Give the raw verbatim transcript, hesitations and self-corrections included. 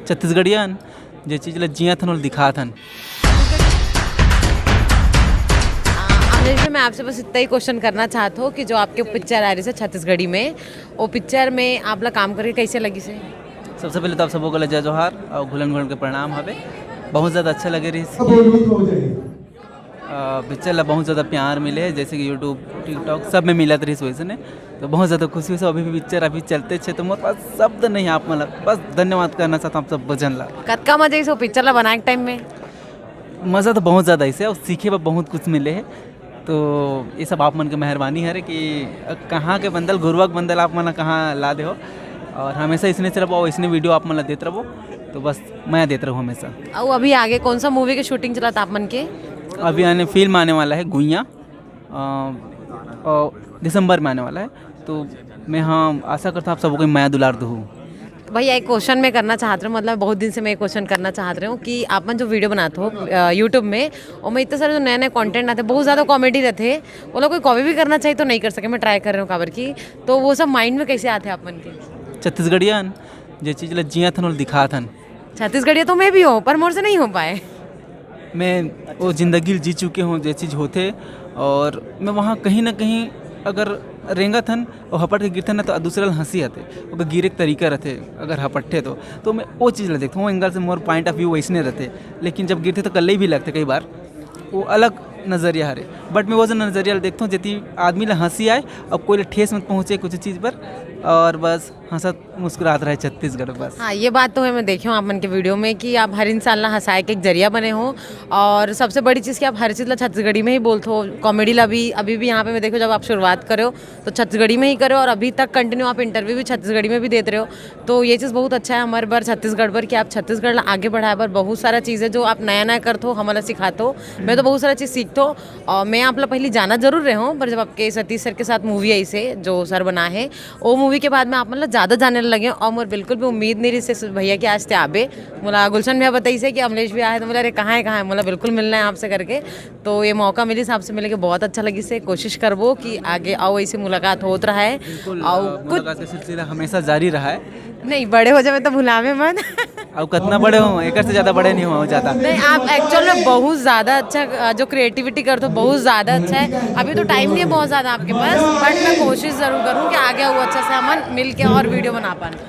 छत्तीसगढ़ियन जे चीज ला जियत हन, ओला दिखात हन। अमरीश भाई, मैं आपसे बस इतना ही क्वेश्चन करना चाहता हूँ कि जो आपके पिक्चर आ रही है छत्तीसगढ़ी में, वो पिक्चर में आप ला काम करके कैसे लगिस हे? सबसे पहले तो आप सबो ला जय जोहार और घुलन घुलन के प्रणाम हवे। बहुत ज़्यादा अच्छा लगे रहिस। पिक्चर ला बहुत ज़्यादा प्यार मिले, जैसे कि YouTube, TikTok सब में मिलत रहिस वैसे ने, तो बहुत ज़्यादा खुशी होइस। अभी भी पिक्चर अभी चलते छे, तो मोर पास शब्द नहीं आप मन ला, बस धन्यवाद करना चाहता हूँ आप सब जन ला। कतका मजा आइस वो पिक्चर ला बनाए के टाइम में? मज़ा तो बहुत ज़्यादा आइस हे और सीखे बर बहुत कुछ मिले हे। तो ये सब आप मन के मेहरबानी हरे कि कहाँ के बंदल, गुरुआ के बंदल आप मन ला कहाँ ला दे हो, और हमेशा इसने चलबो, इसने वीडियो आप मन ला देत रहो, तो बस मैं देत रहूँ हमेशा। और अभी आगे कौन सा मूवी के शूटिंग चलत आप मन के? अभी आने फिल्म आने वाला है गुइया, अ, अ, दिसंबर में आने वाला है, तो मैं हाँ आशा करता हूँ आप सबको मया दुलार दूँ। भैया, एक क्वेश्चन मैं करना चाहत रहे हूँ, मतलब बहुत दिन से मैं एक क्वेश्चन करना चाहत रहे हूँ कि आप मन जो वीडियो बनाते हो YouTube में, और मैं इतने सारे जो नए नए कंटेंट आते, बहुत ज़्यादा कॉमेडी रहते, वो लोग कोई कॉपी भी करना चाहिए तो नहीं कर सके, मैं ट्राई कर रहे हूँ काबर की, तो वो सब माइंड में कैसे आते आप मन के? छत्तीसगढ़ियन जे चीज ला जियत हन, ओला दिखात हन। छत्तीसगढ़िया तो मैं भी हूँ, पर मोर से नहीं हो पाए। मैं वो जिंदगी ल जी चुके हूँ, जे चीज होथे, और मैं वहाँ कहीं ना कहीं अगर रेंगत हन और हपट के गिरथे ना, तो दूसरा ल हंसी आथे, ओकर गिरे के तरीका रहथे, अगर हपटथे तो, तो मैं वो चीज ला देखता हूँ, वो एंगल से मोर पॉइंट ऑफ व्यू वैसने रहथे। लेकिन जब गिरथे तो कल्ले भी लगथे कई बार, वो अलग नजरिया हरे, बट मैं वो जो नजरिया ला देखता हूँ, जेती आदमी ला हंसी आए, अब कोई ला ठेस मत पहुँचे कुछ चीज पर, और बस हंसत मुस्कुरात रहे छत्तीसगढ़ बस। हाँ, ये बात तो है, मैं देखे हूँ आप मन के वीडियो में कि आप हर इंसान ला हंसाए के एक जरिया बने हो, और सबसे बड़ी चीज़ कि आप हर चीज़ ला छत्तीसगढ़ी में ही बोलते हो। कॉमेडी ला भी अभी भी यहाँ पे मैं देखो, जब आप शुरुआत करे हो तो छत्तीसगढ़ी में ही करे हो, और अभी तक कंटिन्यू आप इंटरव्यू भी छत्तीसगढ़ी में भी देते रहे हो, तो ये चीज़ बहुत अच्छा है हमारे बर छत्तीसगढ़ पर कि आप छत्तीसगढ़ ला आगे बढ़ाए बर बहुत सारा चीज़ है जो आप नया नया करते हो, हमला सिखाते हो। मैं तो बहुत सारा चीज़ सीखते हो, और मैं आप ला पहले जाना जरूर रहे हूँ, पर जब आपके सतीश सर के साथ मूवी आई से जो सर बना है, वो मूवी के बाद में आप मन ला ज़्यादा जाने लगे और मोर बिल्कुल भी उम्मीद नहीं रहिस भैया कि आज ते आबे। मोला गुलशन भैया बताइस हे कि अमलेश भैया आए, तो मोला, "अरे, कहाँ है, कहाँ है?" मोला बिल्कुल मिलना है आपसे करके। तो ये मौका मिलिस आपसे मिले के, बहुत अच्छा लगिस हे। कोशिश करबो कि आगे अउ ऐसी मुलाकात होत रहे। बिल्कुल, और अ, कुछ मुलाकात का सिलसिला हमेशा जारी रहा है। नहीं, बड़े हो जावे तो भुलावे मत। अब कितना बड़े हो, एक से ज़्यादा बड़े नहीं हुआ ज़्यादा। नहीं, आप एक्चुअल में बहुत ज़्यादा अच्छा, अ, जो क्रिएटिविटी करते हो, बहुत ज़्यादा अच्छा है। अभी तो टाइम नहीं है बहुत ज़्यादा आपके पास, बट मैं कोशिश ज़रूर करूँ कि आगे वो अच्छा से हमन मिल के और वीडियो बना पाए।